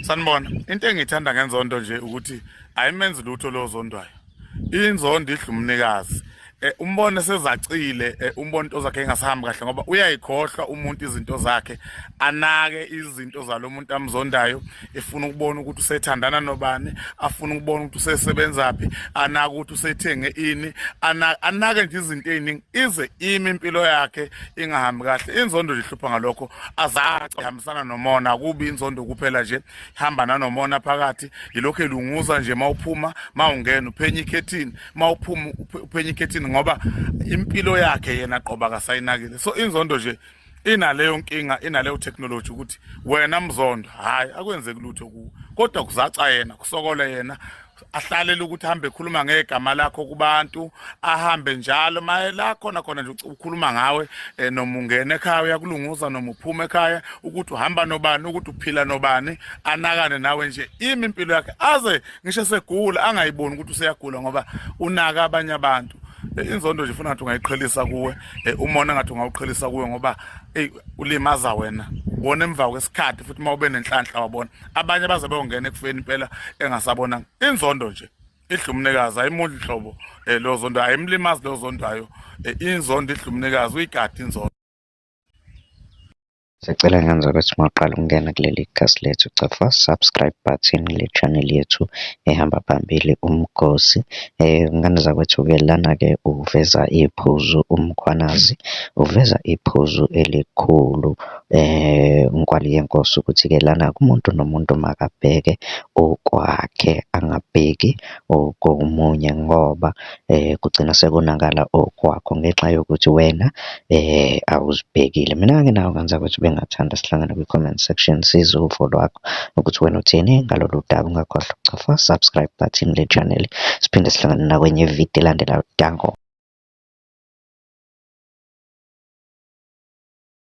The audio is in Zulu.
Sanibona. Into engiyithanda ngenzondo nje ukuthi ayimenzi lutho lo ozondwayo. Inzondo idla umnikazi. Umbone sezacile, umbone into zakhe engasahambi kahle ngoba uyayikhohlwa umuntu izinto zakhe, anake izinto zalomuntu amzondayo, efuna ukubona ukuthi usethandana nobani, afuna ukubona ukuthi usesebenzaphi, anake ukuthi usethenge ini, anake nje izinto eziningi ize imi impilo yakhe ingahambi kahle. Inzondo nje ihlupha ngalokho, azace ihambisana nomona, kubi inzondo kuphela nje, ihamba nanomona phakathi. Yilokhu elunguza nje, mawuphuma mawungena uphenya ikhethini, mawuphuma uphenya ikhethini, ngoba impilo yakhe yena qoba akasayinakile. So inzondo nje inaleyo nkinga, inaleyo technology ukuthi wena mzondo hayi akwenzeki lutho kuwe, kodwa kuzaca yena, kusokole yena, ahlalele ukuthi ahambe ekhuluma ngegama lakho kubantu, ahambe njalo maye la khona khona nje ukhuluma ngawe, noma ungena ekhaya uyakulunguza, noma uphuma ekhaya ukuthi uhamba nobani, ukuthi uphila nobani, anakane nawe nje imi impilo yakhe, aze ngisho segula angayiboni ukuthi useyagula ngoba unaka abanye abantu. Inzondo nje ifuna ngathi ungayiqhelisa kuwe, umona ngathi ungawuqhelisa kuwe, ngoba eyi ulimaza wena, ubona emva kwesikhathi futhi uma ube nenhlanhla wabona abanye baze beyongena ekufeni impela engasabonanga. Inzondo nje idla umnikazi, ayimudli nhlobo, lo zondo ayimlimazi lo zondayo. Inzondo idla umnikazi, uyigade inzondo. Sicela ngenza ukuthi uma uqala ukungena kuleli khasi lethu, cofa subscribe button kule channel yethu ehamba phambili Umgosi. Ngane zakwethu-ke lana-ke uveza iphuzu uMkhwanazi, uveza iphuzu elikhulu Nkwali yeNkosi ukuthi-ke lana kumuntu nomuntu makabheke okwakhe, angabheki okomunye ngoba kugcina sekonakala okwakho ngenxa yokuthi wena awuzibhekile. Mina-ke nawe ngane zakwethu bengingathanda sihlangane kwi-comment section, sizwe uvo lwakho ukuthi wena uthini ngalolu daba. Ungakhohlwa ukuchofa subscribe button le channel, siphinde sihlangane nakwenye ividiyo elandelayo. Danko.